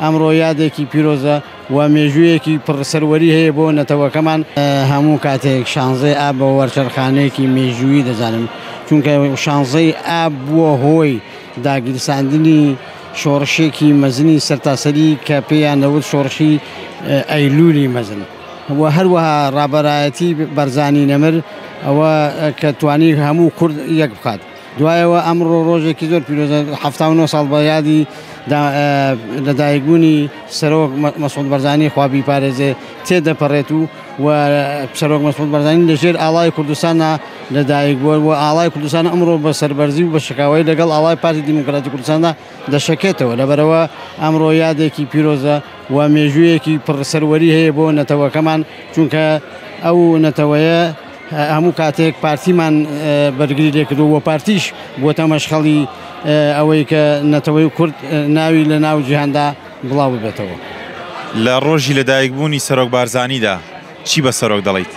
ئەمڕۆ یادێکی پیرۆزە و مێژوویەکی پڕ سەروەری هەیە بۆ نەتەوەکەمان. هەموو کاتێک شانزەی ئاب بە وەرچەرخانێکی مێژوویی دەزانم، چونکە شانزەی ئاب بووە هۆی داگیرساندنی شۆڕشێکی مەزنی سەرتاسەری کە پێیان دەوت شۆڕشی ئەیلولی مەزن و هەروەها ڕابەرایەتی بەرزانی نەمر ئەوە کە توانی هەموو کورد یەک بخات. دوایەوە ئەمڕۆ ڕۆژێکی زۆر پیرۆزە، 79 ساڵ بە یادی لەدایکبوونی سەرۆک مەسعود بەرزانی خوا بیپارێزێ تێدەپەڕێت و و سەرۆک مەسعود بەرزانی لەژێر ئاڵای کوردستانە لەدایک بووە و ئاڵای کوردستان ئەمڕۆ بە سەربەرزی و بە شکاوەی لەگەڵ ئاڵای پارتی دیموکراتی کوردستاندا دەشەکێتەوە. لەبەرەوە ئەمڕۆ یادێکی پیرۆزە و مێژوویەکی پڕ سەروەری هەیە بۆ نەتەوەکەمان، چونکە ئەو نەتەوەیە هەموو کاتێک پارتیمان بەرگری لێکردو و پارتیش بووەتە مەشخەڵی ئەوەی کە نەتەوەی کورد ناوی لە ناو جیهاندا بڵاو ببێتەوە. لە ڕۆژی لەدایکبوونی سەرۆک بارزانیدا چی بە سەرۆک دەڵێیت؟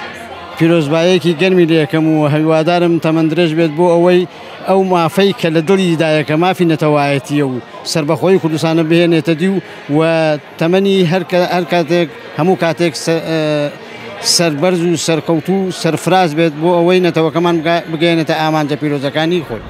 پیرۆزبایەکی گەرمی لێکەم و هیوادارم تەمەندرێژ بێت بۆ ئەوەی ئەو مافەی کە لە دڵیدایە کە مافی نەتەوایەتیە و سربەخۆی کوردستانە بهێنێتە دی و تەمەنی هەر کاتێک هەموو کاتێک سەربەرز و سەرکەوتوو و سەرفراز بێت بۆ ئەوەی نەتەوەکەمان بگەیەنێتە ئامانجە پیرۆزەکانی خۆی.